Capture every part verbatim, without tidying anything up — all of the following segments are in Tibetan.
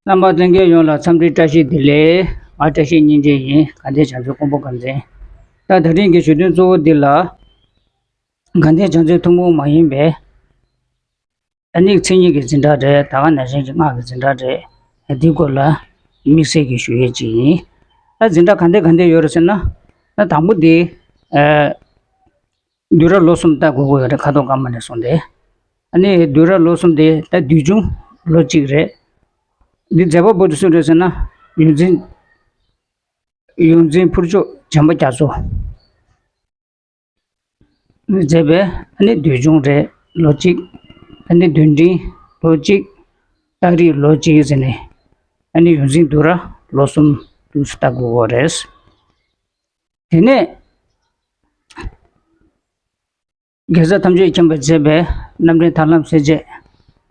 རྣམ་པ་ལྷན་རྒྱས་ཡོངས་ལ་འཚམས་འདྲི་བཀྲ་ཤིས་བདེ་ལེགས། ང་བཀྲ་ཤིས་སྙིང་རྗེ་ཡིན། དགའ་ལྡན་བྱང་རྩེ་ཀོང་པོ་དགའ་མཚན། ད་ད་རིང་གི་ཞུ་དོན་གཙོ་བོ་འདི་ལ། དགའ་ལྡན་བྱང་རྩེ་ཐུན་མོང་མ་ཡིན་པའི་ཨ་ནི་མཚན་ཉིད་ཀྱི་འཛིན་གྲྭ་རེད། ད་ག་ནང་བཞིན་གྱི་སྔགས་ཀྱི་འཛིན་གྲྭ་རེད། འདིའི་སྐོར་ལ་དམིགས་བསལ་གྱི་ཞུ་ཡས་ཅིག་ཡིན། ད་འཛིན་གྲྭ་ག་འདྲ་ག་འདྲ་ཡོད་རེད་ཟེར་ན། ད་དང་པོ་འདི་ཨ་བསྡུས་གྲྭ་ལོ་གསུམ་ལྟ་དགོས་ཀྱི་ཡོད་རེད། ཁ་དོག་དཀར་དམར་ནས་བཟུང་སྟེ། ཨ་ནི་བསྡུས་གྲྭ་ལོ་གསུམ་དེ་ད་དུས་ཆུང་ལོ་གཅིག་རེད། འདི་མཛད་པ་པོ་དེ་སུ་རེད་ཟེར་ན། ཡོངས་འཛིན། ཡོངས་འཛིན་ཕུར་ལྕོག་བྱམས་པ་རྒྱ་མཚོ་མཛད་པའི་ཨ་ནི་དུས་ཆུང་རེད། ལོ་གཅིག་ཨ་ནི་དུས་འབྲིང་ལོ་གཅིག་སྟག་རིས་ལོ་གཅིག་ཟེར་ནས། ཨ་ནི་ཡོངས་འཛིན་བསྡུས་གྲྭ་ལོ་གསུམ་དུས་སུ་ལྟ་དགོས་ཀྱི་ཡོད་རེད། དེ་ནས་དགེ་རྩ་ཐམས་ཅད་མཁྱེན་པ་མཛད་པའི་རྣམ་འདྲེན་ཐར་ལམ་སྲས་བཅས་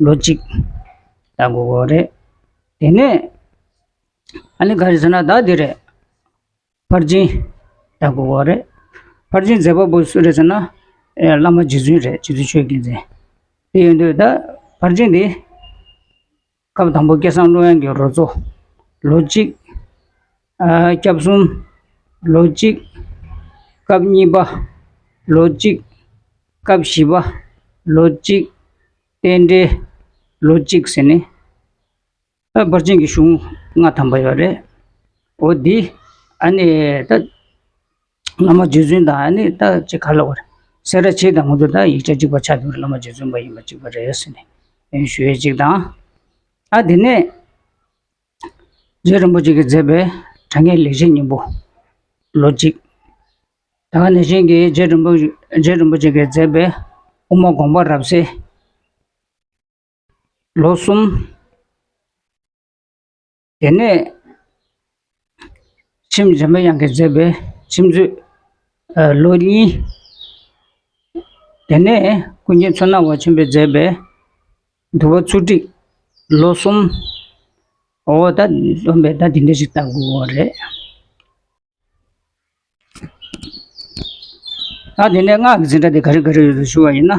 ལོ་གཅིག་ལྟ་དགོས་ཀྱི་ཡོད་རེད། དེ་ནས་ཨ་ནི་ག་རེ་ཟེར་ན། ད་འདི་རེད། ཕར་ཕྱིན་ལྟ་དགོས་ཀྱི་ཡོད་རེད། ཕར་ཕྱིན་མཛད་པ་པོ་སུ་རེད་ཟེར་ན། ཨེ་བླ་མ་རྗེ་བཙུན་རེད། རྗེ་བཙུན་ཆོས་རྒྱལ་མཚན། དེ་ཡིན་དུས་ད་ཕར་ཕྱིན་འདི། སྐབས་དང་པོ་སྐལ་བཟང་ཀླུ་དབྱངས་ཀྱི་རོལ་མཚོ་ལོ་གཅིག་ཨ་སྐྱབས་གསུམ་ལོ་གཅིག་སྐབས་གཉིས་པ་ལོ་གཅིག་སྐབས་བཞི་པ་ལོ་གཅིག་རྟེན་འབྲེལ་ལོ་གཅིག་ཟེར་ནས། ཨ་ཕར་ཕྱིན་གྱི་གཞུང་ལྔ་ཐམ་པ་ཡོད་རེད། འོ་འདི་ཨ་ནི་ད་བླ་མ་རྗེ་བཙུན་དང་ཨ་ནི་ད་ཅི་ག་ལ་བར་སེ་ར་བྱེས་དང་ང་ཚོ་ད་ཡིག་ཆ་གཅིག་པ་ཆགས་ཡོད་རེད། བླ་མ་རྗེ་བཙུན་པ་ཡིན་པ་གཅིག་པ་རེད་ཟེར་ནས་ཞུ་ཡས་གཅིག་དང་། ཨ་དེ་ནས་རྗེ་རིན་པོ་ཆེ་གིས་མཛད་པའི་དྲང་ངེས་ལེགས་བཤད་སྙིང་པོ་ལོ་གཅིག་ད་ག་ནང་བཞིན་གྱི་རྗེ་རིན་པོ་རྗེ་རིན་པོ་ཆེ་གིས་མཛད་པའི་དབུ་མ་དགོངས་པ་རབ་གསལ་ལོ་གསུམ། དེ་ནས་མཆིམས་འཇམ་པའི་དབྱངས་ཀྱིས་མཛད་པའི་མཆིམས་མཛོད་ལོ་གཉིས། དེ་ནས་ཀུན་མཁྱེན་མཚོ་སྣ་བ་ཆེན་པོས་མཛད་པའི་འདུལ་བ་ཚུལ་ཁྲིམས་ལོ་གསུམ། འོ་ད་འོན་པས་ད་འདི་འདྲ་ཞིག་ལྟ་དགོས་པ་རེད། ད་དེ་ནས་སྔགས་ཀྱི་འཛིན་གྲྭ་དེ་ག་རེ་ག་རེ་ཡོད་དོ་ཞུ་བ་ཡིན་ན།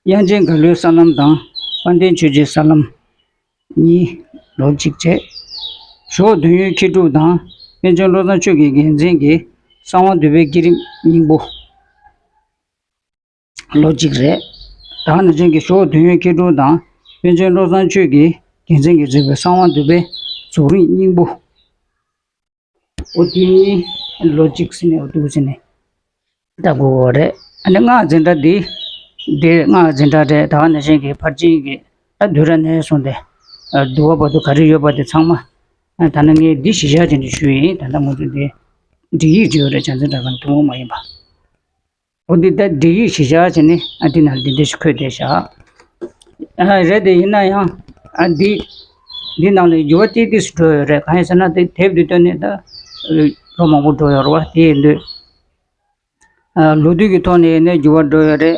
དབྱངས་ཅན་རྒྭ་ལོའི་ས་ལམ་དང་དཔལ་ལྡན་ཆོས་རྗེའི་ས་ལམ་གཉིས་ལོ་གཅིག་བྱས། ཞོགས་འདོད་ཡོན་མཁས་གྲུབ་དང་པཎ་ཆེན་བློ་བཟང་ཆོས་ཀྱི་རྒྱལ་མཚན་གྱི་གསང་བ་འདུས་པའི་བསྐྱེད་རིམ་སྙིང་པོ་ལོ་གཅིག་རེད། ད་ག་ནང་བཞིན་གྱི་ཞོགས་འདོད་ཡོན་མཁས་གྲུབ་དང་པཎ་ཆེན་བློ་བཟང་ཆོས་ཀྱི་རྒྱལ་མཚན་གྱིས་མཛད་པའི་གསང་བ་འདུས་པའི་རྫོགས་རིམ་སྙིང་པོ། འོ་དེ་གཉིས་ལོ་གཅིག་ཟིན་ནས་འོ་འདུག་ཟིན་ནས་ལྟ་དགོས་པ་རེད། ཨ་ནི་སྔགས་འཛིན་གྲྭ་འདི། འདི་སྔགས་འཛིན་གྲྭ་རེད། ད་ག་ནང་བཞིན་གྱི་ཕར་ཕྱིན་གྱི་ད་བསྡུས་གྲྭ་ནས་བཟུང་སྟེ། ཨ་འདུལ་བ་བར་དུ་ག་རེ་ཡོད་པ་དེ་ཚང་མ། ཨ་ད་ནི་ངས་འདི་གཞི་བཞག་བྱས་ནས་ཞུས་ཡིན། ད་ལྟ་ང་ཚོ་འདི་སྒྲིག་ཡིག་ཅིག་ཡོད་རེད། བྱང་འཛིན་གྲྭ་ཁང་ཐུན་མོང་མ་ཡིན་པ། འོ་འདི་ལྟར་སྒྲིག་ཡིག་གཞི་བཞག་བྱས་ནས་ཨ་འདི་ནང་འདི་འདྲ་ཞིག་འཁོད་བསྡད་བཞག་ཨ་རེད་དེ་ཡིན་ན་ཡང་ཨ་འདི་འདི་ནང་ལ་འགྱུར་བ་ཏིག་ཏིག་ཙམ་འགྲོ་ཡོད་རེད། གང་ཡིན་ཟེར་ན་དེ་དེབ་འདི་བཏོན་ནས་ད་ལོ་མང་པོ་འགྲོ་ཡོད་རེད་བ། དེ་ཡིན་དུས་ཨ་ལོ་དུས་ཀྱི་ཐོག་ནས་ཡིན་ནའི་འགྱུར་བ་འགྲོ་ཡོད་རེད།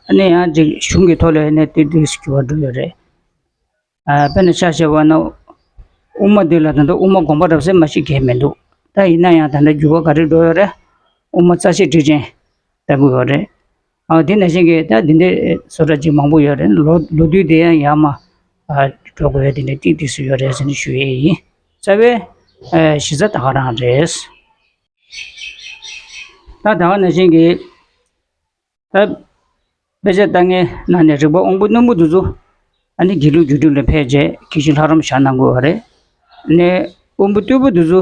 ཨ་ནི་ཡང་ཅིག་གཞུང་གི་ཐོག་ལ་ཡིན་ནའི་ཏིག་ཏིག་ཙམ་འགྱུར་བ་འགྲོ་ཡོད་རེད། ཨ་དཔེར་ན་ཆ་བཞག་པ་ན། དབུ་མ་འདི་ལ་ད་ལྟ་དབུ་མ་དགོངས་པ་རབ་གསལ་མ་ཞིག་གས་མི་འདུག་ད་ཡིན་ན་ཡང་ད་ལྟ་འགྱུར་བ་ག་རེ་འགྲོ་ཡོད་རེད། དབུ་མ་རྩ་ཤེ་ཊཱིཀ་ཆེན་ལྟ་བུ་ཡོད་རེད། ཨ་དེ་ནང་བཞིན་གྱི་ད་འདི་འདྲའི་བཟོ་འདྲ་ཅིག་མང་པོ་ཡོད་རེད། ལོ་ལོ་དུས་དེ་ཡང་ཡར་མར་ཨ་འགྲོ་དགོས་ཡ་དེ་འདྲ་ཏིག་ཏིག་ཙམ་ཡོད་རེད་ཟེར་ནས་ཞུ་ཡས་ཡིན། རྩ་བའི་ཨ་གཞི་རྩ་ད་ག་རང་རེད། ད་ད་ག་ནང་བཞིན་གྱི། ད་དཔེ་ཆ་ལྟ་མཁན་ནང་ནས་རིག་པ་དབང་པོ་རྣོན་པོ་དེ་ཚོ་ཨ་ནི་དགེ་ལུགས་རྒྱུགས་སྤྲོད་ལ་ཕེབས་རྗེས་དགེ་བཤེས་ལྷ་རམས་བཞག་གནང་དགོས་པ་རེད། ཨ་ནི་དབང་པོ་རྟུལ་པོ་དེ་ཚོ་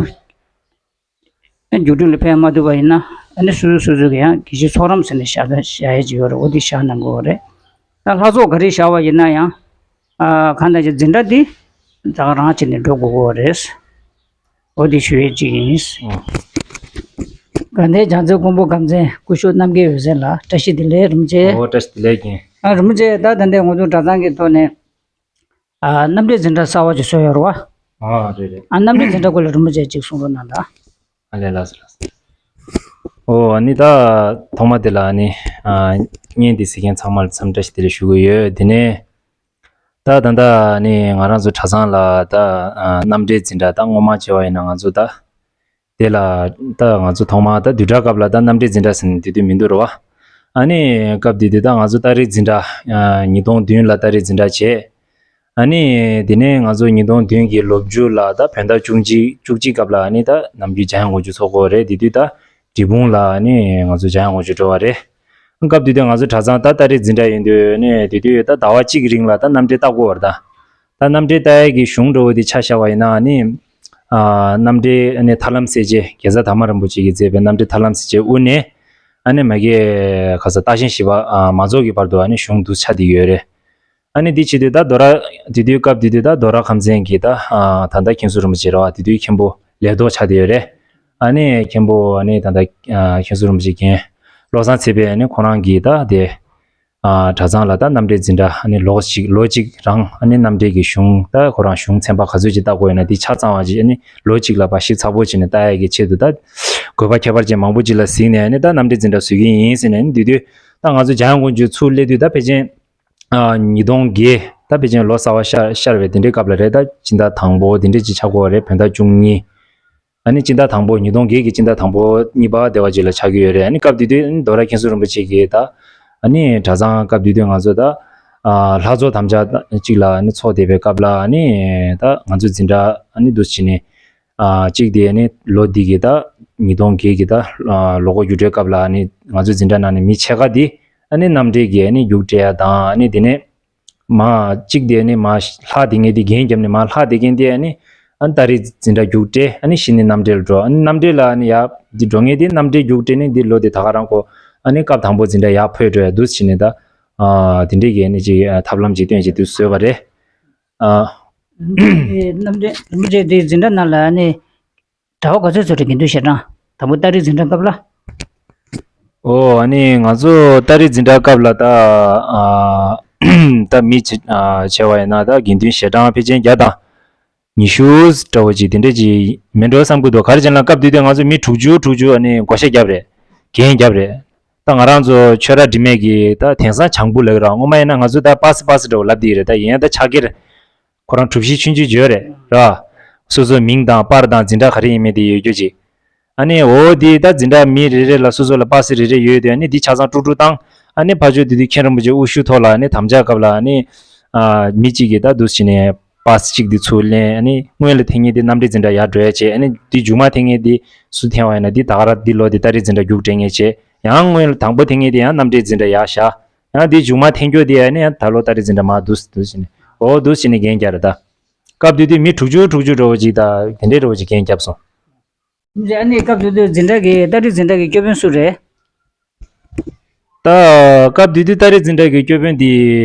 རྒྱུགས་སྤྲོད་ལ་ཕེབས་མ་ཐུབ་པ་ཡིན་ན་ཨ་ནི་སོ་སོ་སོ་སོ་གི་ཡང་དགེ་བཤེས་ཚོགས་རམས་ཟེར་ནས་བཞག་བཞག་ཡས་ཅིག་ཡོད་རེད། འོ་དེ་བཞག་གནང་དགོས་པ་རེད། ད་ལྷ་ཚོགས་ག་རེ་བཞག་པ་ཡིན་ན་ཡང་། ཨ་གང་ལྟར་ཀྱང་འཛིན་གྲྭ་འདི་ད་ག་རང་བྱས་ནས་འགྲོ་དགོས་ཀྱི་རེད། འོ་འདི་ཞུ་ཡས་གཅིག་ཡིན། ཨོ། དགའ་ལྡན་བྱང་རྩེ་ཀོང་པོ་དགའ་མཚན་སྐུ་ཞབས་རྣམ་རྒྱལ་འོད་ཟེར་ལགས། བཀྲ་ཤིས་བདེ་ལེགས། རིན་པོ་ཆེ། ཨོ་བཀྲ་ཤིས་བདེ་ལེགས་ཡིན། ཨ་རིན་པོ་ཆེ། ད་ད་ལྟའི་ང་ཚོ་གྲྭ་ཚང་གི་ཐོག་ནས་ཨ་རྣམ་འགྲེལ་འཛིན་གྲྭ་གསར་པ་ཅིག་བཟོས་ཡོད་རེད་བ། ཨ་རེད་རེད། ཨ་རྣམ་འགྲེལ་འཛིན་གྲྭ་སྐོར་ལ་རིན་པོ་ཆེ་ཅིག་གསུང་རོགས་གནང་དང་། ཨ་ལས། ལགས་སོ་ལགས་སོ། ཨོ་ཨ་ནི་ད་ཐོག་མ་དེ་ལ་ཨ་ནི་ཨ་བརྙན་འདི་གཟིགས་མཁན་ཚང་མ་ལ་འཚམས་འདྲི་བཀྲ་ཤིས་བདེ་ལེགས་ཞུ་གི་ཡོད། དེ་ནས། ད་ད་ལྟ་ནི་ང་རང་ཚོ་གྲྭ་ཚང་ལ་ད་ཨ་རྣམ་འགྲེལ་འཛིན་གྲྭ་ད་སྔོན་མ་བྱས་པ་ཡིན་ན་ང་ཚོ་ད་དེ་ལ་ད་ང་ཚོ་ཐོག་མ་ད་བསྡུས་གྲྭ་སྐབས་ལ་ད་རྣམ་འགྲེལ་འཛིན་གྲྭ་ཟེར་ནས་དེ་དུས་མི་འདུག་རེད་བ། ཨ་ནི་སྐབས་དེ་དུས་ད་ང་ཚོ་ཏ་རིག་འཛིན་གྲྭ་ཨ་ཉིས་སྟོང་བདུན་ལ་ཏ་རིག་འཛིན་གྲྭ་བྱས། ཨ་ནི་དེ་ནས་ང་ཚོ་ཉིས་སྟོང་བདུན་གྱི་ལོ་མཇུག་ལ་ད་བོད་ཟླ་བཅུ་གཅིག་བཅུ་གཅིག་སྐབས་ལ་ཨ་ནི་ད་ནམ་རྒྱུན་འཇམ་དབྱངས་དགོང་དྲོ་ཚོགས་ཀྱི་ཡོད་རེད། དེ་དུས་ད་འབྲས་སྤུངས་ལ་ཨ་ནི་ང་ཚོ་འཇམ་དབྱངས་དགོང་དྲོ་འགྲོ་བ་རེད། སྐབས་དེ་དུས་ང་ཚོ་གྲྭ་ཚང་ད་ཏ་རིག་འཛིན་གྲྭ་ཡིན་དུས་ཨ་ནི་དེ་དུས་ད་ཟླ་བ་གཅིག་གི་རིང་ལ་ད་རྣམ་འགྲེལ་ལྟ་དགོས་པ་རེད་ད། ད་རྣམ་འགྲེལ་ལྟ་ཡས་ཀྱི་གཞུང་འདྲ་བོ་དེ་ཆ་བཞག་པ་ཡིན་ན་ཨ་ནི། ཨ། རྣམ་འགྲེལ་ཨ་ནི་ཐར་ལམ་གསལ་བྱེད་རྒྱལ་ཚབ་དར་མ་རིན་པོ་ཆེ་གིས་མཛད་པའི་རྣམ་འགྲེལ་ཐར་ལམ་གསལ་བྱེད་དབུ་ནས་ཨ་ནི་མ་གི་ག་ས་རྟགས་ཅན་བཞི་པ་ཨ་མ་རྫོགས་ཀྱི་བར་དུ་ཨ་ནི་གཞུང་འདི་ཆ་འདི་ཡོད་རེད། ཨ་ནི་འདི་བྱེད་དུས་ད་དོ་ར་དེ་དུས་སྐབས་དེ་དུས་ད་དོ་ར་ཁམས་ཚན་གྱི་ད་ཨ་ད་ལྟ་མཁན་ཟུར་རིན་པོ་ཆེ་རེད་བ། དེ་དུས་མཁན་པོ་ལས་ཐོག་ཆགས་བསྡད་ཡོད་རེད། ཨ་ནི་མཁན་པོ་ཨ་ནི་ད་ལྟ་ཨ་མཁན་ཟུར་རིན་པོ་ཆེ་རྒན་བློ་བཟང་ཚེ་དཔལ་ཨ་ནི་ཁོ་རང་གིས་ད་དེ། ཨ་གྲྭ་ཚང་ལ་ད་རྣམ་འགྲེལ་འཛིན་གྲྭ་ཨ་ནི་ལོ་གཅིག་ལོ་གཅིག་རང་ཨ་ནི་རྣམ་འགྲེལ་གྱི་གཞུང་ད་ཁོ་རང་གཞུང་ཚན་པ་ག་ཚོད་ཅིག་ལྟ་དགོས་ཡོད་ན་དེ་ཆ་ཚང་བ་ཅིག་ཨ་ནི་ལོ་གཅིག་ལ་ཕར་ཞིབ་ཚགས་པོ་བྱས་ནས་ལྟ་ཡག་གི་ཆེད་དུ་ད་དགོས་པ་ཁྱད་པར་ཅན་མང་པོ་ཅིག་ལ་གཟིགས་ནས་ཨ་ནི་ད་རྣམ་འགྲེལ་འཛིན་གྲྭ་བཟོ་གི་ཡིན་ཟེར་ནས་ཨ་ནི་དེ་དུས་ད་ང་ཚོ་འཇམ་དབྱངས་དགོང་དྲོ་ཚུར་སླེབས་དུས་ད་ཕལ་ཆེར་ཨ་ཉིས་སྟོང་བརྒྱད་ད་ཕལ་ཆེར་ལོ་གསར་པ་ཤར་ཤར་བའི་དེ་འདྲའི་སྐབས་ལ་རེད། ད་སྤྱི་ཟླ་དང་པོ་དེ་འདྲའི་ཅིག་ཆགས་ཀྱི་ཡོད་རེད། བོད་ཟླ་བཅུ་གཉིས། ཨ་ནི་སྤྱི་ཟླ་དང་པོ་ཉིས་སྟོང་བརྒྱད་ཀྱི་སྤྱི་ཟླ་དང་པོ་གཉིས་པ་དེ་བ་ཅིག་ལ་ཆགས་ཀྱི་ཡོད་རེད། ཨ་ནི་སྐབས་དེ་དུས་ཨ་ནི་དོ་ར་མཁན་ཟུར་རིན་པོ་ཆེ་གིས་ད་ཨ་ནི་གྲྭ་ཚང་སྐབས་དེ་དུས་ང་ཚོ་ད་ཨ་ལྷ་ཚོགས་དམ་བཅའ་གཅིག་ལ་ཨ་ནི་ཚོགས་བསྡད་པའི་སྐབས་ལ་ཨ་ནི་ད་ང་ཚོའི་འཛིན་གྲྭ་ཨ་ནི་འདུ་བྱས་ནས་ཨ་གཅིག་དེ་ཨ་ནི་ལོ་འདི་གི་ད་ཉིས་སྟོང་བརྒྱད་ཀྱི་ད་ཨ་ལོ་འཁོར་རྒྱུགས་སྤྲོད་སྐབས་ལ་ཨ་ནི་ང་ཚོའི་འཛིན་གྲྭ་ནང་ནས་མི་ཕྱེད་ཀ་དེ་ཨ་ནི་རྣམ་འགྲེལ་གྱི་ཨ་ནི་རྒྱུགས་སྤྲད་ཡ་དང་ཨ་ནི་དེ་ནས། མ་གཅིག་དེ་ནི་མ་ལྷག་དེ་ངས་དེ་རྒྱན་བརྒྱབ་ནས་མ་ལྷག་དེ་རྒྱན་དེ་ཨ་ནི་ཨ་ནི་ཏ་རིག་འཛིན་གྲྭ་རྒྱུགས་སྤྲད་ཨ་ནི་གཞི་ནས་རྣམ་འགྲེལ་འགྲོ། ཨ་ནི་རྣམ་འགྲེལ་ལ་ཨ་ནི་ཡ་འདི་འགྲོ་ངས་དེ་རྣམ་འགྲེལ་རྒྱུགས་སྤྲད་ནས་འདི་ལོ་དེ་ད་ག་རང་ཁོ་ཨ་ནི་སྐབས་དང་པོ་འཛིན་གྲྭ་ཡར་འཕོས་འགྲོ་ཡ་འདུག་བྱས་ནས་ད་ཨ་དེ་འདྲས་ཀྱི་ཨ་ནི་ཅིག་ཨ་ཐབས་ལམ་ཅིག་སྟོན་བྱས་དུས་བཟོས་པ་རེད། ཨ། རྣམ་འགྲེལ་རིན་པོ་ཆེ་དེ་འཛིན་གྲྭ་ནང་ལ་ཨ་ནི་གྲྭ་པ་ག་ཚོད་ཚོད་རེད་དགེ་འདུན་ཞལ་གྲངས་དང་པོ་ཏ་རིག་འཛིན་གྲྭ་སྐབས་ལ། ཨོ་ཨ་ནི་ང་ཚོ་ཏ་རིག་འཛིན་གྲྭ་སྐབས་ལ་ད་ཨ་ད་མི་བྱེ་ཨ་བྱས་པ་ཡིན་ན་ད་དགེ་འདུན་ཞལ་གྲངས་ཕལ་ཆེར་བརྒྱ་དང་ཉི་ཤུ་འདྲ་བོ་ཅིག་དེ་འདྲས་ཅིག་མིན་འགྲོ་བསམ་གྱི་འདུག་ག་རེ་བྱས་ན་སྐབས་དེ་དུས་ང་ཚོ་མི་དྲུག་ཅུ་དྲུག་ཅུ་ཨ་ནི་བགོ་བཤའ་བརྒྱབ་རེད། འགན་བརྒྱབ་རེད། ད་ང་རང་ཚོ་ཆོས་གྲགས་དྲི་མེད་ཀྱིས་ད་དེང་སང་བྱང་བུ་ལབ་ཀྱི་རེད། སྔོན་མ་ཡིན་ན་ང་ཚོ་ད་པ་སི་པ་སི་འདྲ་བོ་ལབ་བསྡད་ཀྱི་རེད། ད་ཡིན་ཡང་ད་ཕྱག་འཁྱེར། ཁོ་རང་གྲུ་བཞི་ཆུང་ཆུང་ཅིག་ཡོད་རེད་ར། སོ་སོའི་མིང་དང་པར་དང་འཛིན་གྲྭ་ག་རེ་ཡིན་མིན་དེ་ཡོད་རྒྱུ་ཅིག་ཨ་ནི་འོ་དེ་ད་འཛིན་གྲྭ་མི་རེ་རེ་ལ་སོ་སོ་ལ་པ་སི་རེ་རེ་ཡོད་དེ་ཨ་ནི་དེ་ཆ་ཚང་དཀྲུག་དཀྲུག་བཏང་། ཨ་ནི་ཕར་ཕྱོགས་དེ་དུས་མཁན་རིན་པོ་ཆེ་དབུ་བཞུགས་ཐོག་ལ་ཨ་ནི་དམ་བཅའ་སྐབས་ལ་ཨ་ནི་ཨ་མི་གཅིག་གིས་ད་འདུག་བྱས་ནས་པ་སི་གཅིག་དེ་ཚུར་ལེན། ཨ་ནི་སྔོན་ལ་འཐེན་མཁན་དེ་རྣམ་འགྲེལ་འཛིན་གྲྭ་ཡར་འགྲོ་ཡ་བྱས། ཨ་ནི་དེ་མཇུག་མ་འཐེན་མཁན་དེ་སུ་འཐེན་པ་ཡིན་ན་དེ་ད་ག་རང་དེ་ལོ་དེ་ཏ་རིག་འཛིན་གྲྭ་རྒྱུགས་སྤྲད་མཁན་བྱས། ཡང་སྔོན་ལ་དང་པོ་འཐེན་མཁན་དེ་ཡང་རྣམ་འགྲེལ་འཛིན་གྲྭ་ཡར་བཞག་ཡང་དེ་མཇུག་མ་འཐེན་རྒྱུ་དེ་ཨ་ནི་ཡང་ད་ལོ་ཏ་རིག་འཛིན་གྲྭ་མར་འདུག་འདུག་བྱས་ནས་འོ་འདུག་བྱས་ནས་འགན་བརྒྱབ་རེད་ད། སྐབས་དེ་དུས་མི་དྲུག་ཅུ་དྲུག་ཅུ་འདྲ་བོ་ཅིག་ད་དེ་འདྲའི་འདྲ་བོ་ཅིག་འགན་བརྒྱབ་སོང་། ཨ་ནི་སྐབས་དེ་དུས་འཛིན་གྲྭ་གི་ཏ་རིག་འཛིན་གྲྭ་གི་སྐྱོབ་དཔོན་སུ་རེད། ད་སྐབས་དེ་དུས་ཏ་རིག་འཛིན་གྲྭ་གི་སྐྱོབ་དཔོན་དེ་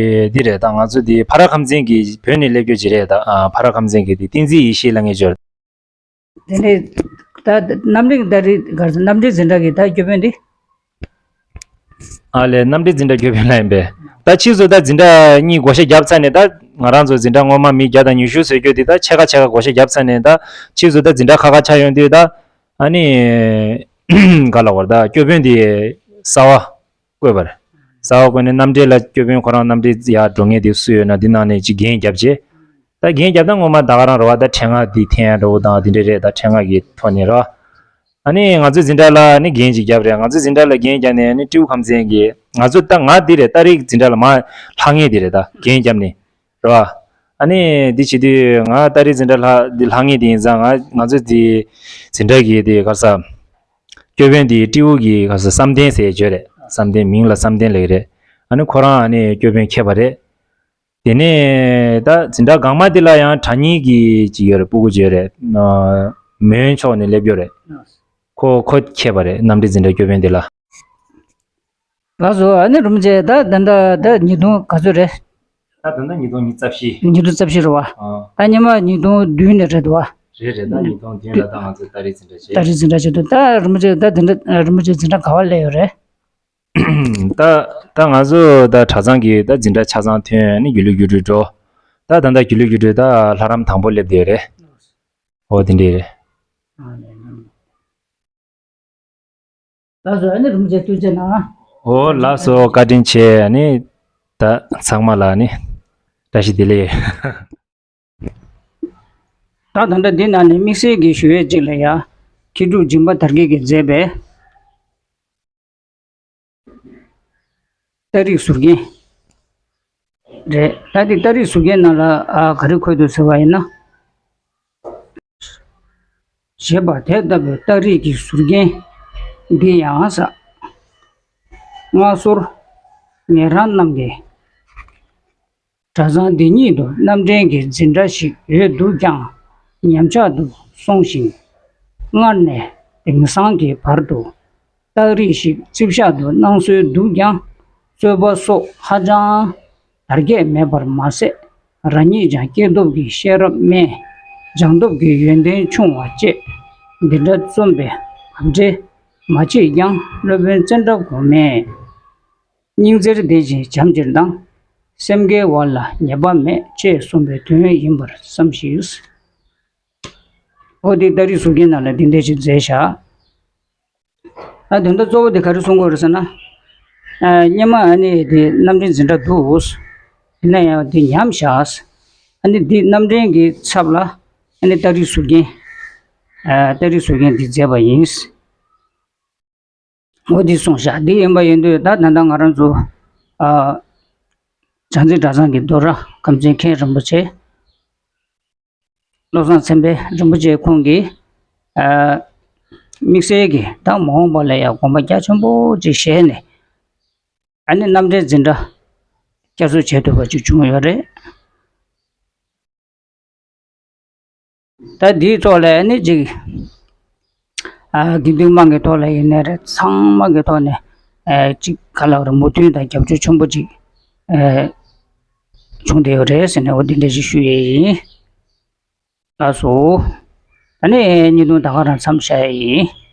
འདི་རེད། ད་ང་ཚོ་དེ་ཕ་ར་ཁམས་ཚན་གྱི་བོད་ནས་སླེབས་རྒྱུ་ཅིག་རེད། ད་ཨ་ཕ་ར་ཁམས་ཚན་གྱི་དེ་བསྟན་འཛིན་ཡེ་ཤེས་ལབ་མཁན་ཅིག་ཡོད་རེད། དེ་ནས་ད་རྣམ་འགྲེལ་ད་རེས་ག་རེ་ཟེར་རྣམ་འགྲེལ་འཛིན་གྲྭ་གི་ད་སྐྱོབ་དཔོན་དེ། ཨ་ལས་རྣམ་འགྲེལ་འཛིན་གྲྭ་སྐྱོབ་དཔོན་ལ་ཡིན་པས། ད་ཕྱིས་སུ་ད་འཛིན་གྲྭ་གཉིས་བགོ་བཤའ་བརྒྱབ་ཚར་ནས་ད་ང་རང་ཚོ་འཛིན་གྲྭ་སྔོན་མ་མི་བརྒྱ་དང་ཉི་ཤུ་བཟོ་རྒྱུ་དེ་ད་ཕྱེད་ཀ་ཕྱེད་ཀ་བགོ་བཤའ་བརྒྱབ་ཚར་ནས་ད་ཕྱིས་སུ་ད་འཛིན་གྲྭ་ཁག་ཁག་ཆགས་ཡོང་དུས་ད་ཨ་ནི་ག་ལ་བར་ད་སྐྱོབ་དཔོན་དེ་གསར་པ་བསྐོས་པ་རེད། གསར་པ་བསྐོས་ནས་རྣམ་འགྲེལ་ལ་སྐྱོབ་དཔོན་ཁོ་རང་རྣམ་འགྲེལ་ཡར་འགྲོ་མཁན་དེ་སུ་ཡོད་ན་འདི་ནང་ནས་ཅིག་འགན་བརྒྱབ་བྱས། ད་འགན་བརྒྱབ་ན་སྔོན་མ་ད་ག་རང་རེད་བ། ད་ཕྲེང་ང་འདི་འཐེན་ཡ་འདྲ་བོ་དང་འདི་འདྲ་རེད། ད་ཕྲེང་ང་གི་ཐོག་ནས་རེད་བ། ཨ་ནི་ང་ཚོའི་འཛིན་གྲྭ་ལ་ནི་འགན་ཅིག་བརྒྱབ་རེད། ང་ཚོའི་འཛིན་གྲྭ་ལ་འགན་བརྒྱབ་ནས་ནི་སྤྲེའུ་ཁམས་ཚན་གྱི་ང་ཚོ་ད་ང་འདི་རེད། ཏ་རིག་འཛིན་གྲྭ་ལ་མར་ལྷག་མཁན་འདི་རེད། ད་འགན་བརྒྱབ་ནས་རེད་བ། ཨ་ནི་འདི་བྱེད་དུས་ང་ཏ་རིག་འཛིན་གྲྭ་ལྷག་འདི་ལྷག་མཁན་འདི་ཡིན་ཙང་ང་ང་ཚོ་འདི་འཛིན་གྲྭ་གི་འདི་ག་ས་སྐྱོབ་དཔོན་འདི་སྤྲེའུ་གི་ག་ས་བསམ་གཏན་ཟེར་ཡས་ཅིག་ཡོད་རེད། བསམ་གཏན་མིང་ལ་བསམ་གཏན་ལབ་ཀྱི་རེད། ཨ་ནི་ཁོ་རང་ཨ་ནི་སྐྱོབ་དཔོན་འཁྱེར་བ་རེད། དེ་ནས་ད་འཛིན་གྲྭ་སྒང་མ་དེ་ལ་ཡང་གྲྭ་རྙིང་གི་ཅིག་ཡོད་རེད། སྤུ་གུ་ཅིག་ཡོད་རེད། ཨ་མོན་ཕྱོགས་ནས་སླེབས་ཡོད་རེད། ཁོ་ཁོ་འཁྱེར་བ་རེད། རྣམ་འགྲེལ་འཛིན་གྲྭ་སྐྱོབ་དཔོན་དེ་ལ། ལགས་སོ། ཨ་ནི་རིན་པོ་ཆེ་ད་ད་ད་ད་ཉིས་སྟོང་ག་ཚོད་རེད། ད་ད་ད་ཉིས་སྟོང་ཉི་ཤུ་རྩ་བཞི། ཉིས་སྟོང་རྩ་བཞི་རེད་བ། ཨ། ད་སྔོན་མ་ཉིས་སྟོང་བདུན་ནས་རེད་བ། རེད་རེད། ད་ཉིས་སྟོང་བདུན་ལ་ད་ང་ཚོ་ཏ་རིག་འཛིན་གྲྭ་བྱས། ཏ་རིག་འཛིན་གྲྭ་བྱས་འདུག་ད་རིན་པོ་ཆེ་ད་འཛིན་གྲྭ་རིན་པོ་ཆེ་འཛིན་གྲྭ་ག་པར་སླེབས་ཡོད་རེད། ད་ད་ང་ཚོ་ད་གྲྭ་ཚང་གི་ད་འཛིན་གྲྭ་ཆ་ཚང་ཐོན་ནས་སྒྱིད་ལུག་སྒྱུ་འཕྲུལ་འགྲོ། ད་ད་ད་སྒྱིད་ལུག་སྒྱུ་འཕྲུལ་ད་ལྷ་རམས་དང་པོ་སླེབས་བསྡད་ཡོད་རེད། འོ་དེ་འདྲས་རེད། ལགས་སོ། ཨ་ནི་རིན་པོ་ཆེ་ཐུགས་རྗེ་གནང་། འོ་ལགས་སོ། བཀའ་དྲིན་ཆེ། ཨ་ནི་ད་ཚང་མ་ལ་ཨ་ནི་བཀྲ་ཤིས་བདེ་ལེགས། ད་ད་ལྟ་འདི་ནང་ནས་དམིགས་བསལ་གྱི་ཞུ་ཡས་གཅིག་ལ་ཡ། མཁས་གྲུབ་སྦྱིན་པ་དར་རྒྱས་ཀྱིས་མཛད་པའི་ཏ་རིག་ཟུར་རྒྱན། རེད། ད་དེ་རྟགས་རིགས་ཟུར་རྒྱན་ནང་ལ་ཨ་ག་རེ་འཁོད་འདུག་ཟེར་བ་ཡིན་ན། ཞེས་པ་དེ་ལྟ་བུའི་རྟགས་རིགས་ཀྱི་ཟུར་རྒྱན་འདི་ཡང་ས། སྔ་སོར་ཉན་རང་རྣམས་ཀྱིས། གྲྭ་ཚང་འདི་ཉིད་དུ་རྣམ་འདྲེན་གྱི་འཛིན་གྲྭ་ཞིག་ཡོད་འདུག་ཀྱང་། ཉམས་ཆག་ཏུ་སོང་ཞིང་། སྔར་ནས་དེང་སང་གི་བར་དུ་རྟགས་རིགས་ཤིག་རྩིབ་ཤག་ཏུ་གནང་སྲོལ་འདུག་ཀྱང་། རྩོད་པ་སོགས་ཧ་ཅང་དར་རྒྱས་མེད་པར་མ་ཟད། རང་ཉིད་ཀྱང་སྐྱེས་སྟོབས་ཀྱི་ཤེས་རབ་དམན། སྦྱང་སྟོབས་ཀྱི་ཡོན་ཏན་ཆུང་བ་བཅས། འདི་འདྲ་རྩོམ་པའི་བབ་འབྲེལ་མ་མཆིས་ཀྱང་། སློབ་དཔོན་ཙནྡྲ་གོ་མས། སྙིང་བརྩེར་ལྡན་ཞིང་བྱམས་ཀྱིས་དང་། སེམས་དགའི་བར་ལ་ཉེས་པ་མེད། ཅེས་གསུངས་པའི་དོན་ཡིན་པར་བསམ་ཤིག། འོ་དེ་རྟགས་རིགས་ཟུར་རྒྱན་ནང་ལ་འདི་འདྲ་ཞིག་མཛད་བཞག། ཨ་དོན་དག་གཙོ་བོ་དེ་ག་རེ་གསུང་དགོས་རེད་ཟེར་ན། ཨ་སྔོན་མ་ཨ་ནི་དེ་རྣམ་འདྲེན་འཛིན་གྲྭ་འདུག། ཡིན་ན་ཡང་དེ་ཉམས་བཞག། ཨ་ནི་འདི་རྣམ་འདྲེན་གྱི་ཚབ་ལ་ཨ་ནི་རྟགས་རིགས་ཟུར་རྒྱན། ཨ་རྟགས་རིགས་ཟུར་རྒྱན་འདི་མཛད་པ་ཡིན། འོ་འདི་གསུངས་བཞག། འདི་ཡིན་པ་ཡིན་དུས་ད་ད་ལྟ་ང་རང་ཚོ་ཨ་བྱང་རྩེ་གྲྭ་ཚང་གི་རྡོ་ར་ཁམས་ཚན་མཁན་རིན་པོ་ཆེ། བློ་བཟང་མཚན་དཔལ་རིན་པོ་ཆེ་ཁོང་གིས་ཨ་དམིགས་བསལ་གྱི་ད་མ་འོངས་པ་ལ་ཡང་དགོངས་པ་རྒྱ་ཆེན་པོ་ཅིག་བཞེས་ནས། ཨ་ནི་རྣམ་འདྲེན་འཛིན་གྲྭ་བསྐྱར་གསོ་བྱེད་ཐུབ་པ་ཅིག་བྱུང་ཡོད་རེད། ད་འདིའི་ཐོག་ལ་ཨ་ནི་ཅིག་ཨ་དགེ་འདུན་དམངས་ཀྱི་ཐོག་ལ་ཡིན་ནའི་རེད། ཚང་མ་གི་ཐོག་ནས་ཨ་ཅིག་ག་ལ་བར་མོས་མཐུན་དང་རྒྱབ་སྐྱོར་ཆེན་པོ་ཅིག་ཨ་བྱུང་བསྡད་ཡོད་རེད་ཟེར་ནས་འོ་འདི་འདྲ་ཞིག་ཞུ་ཡས་ཡིན། ལགས་སོ། ད་ནི་བརྙན་ཐུང་ད་ག་རང་མཚམས་བཞག་ཡས་ཡིན།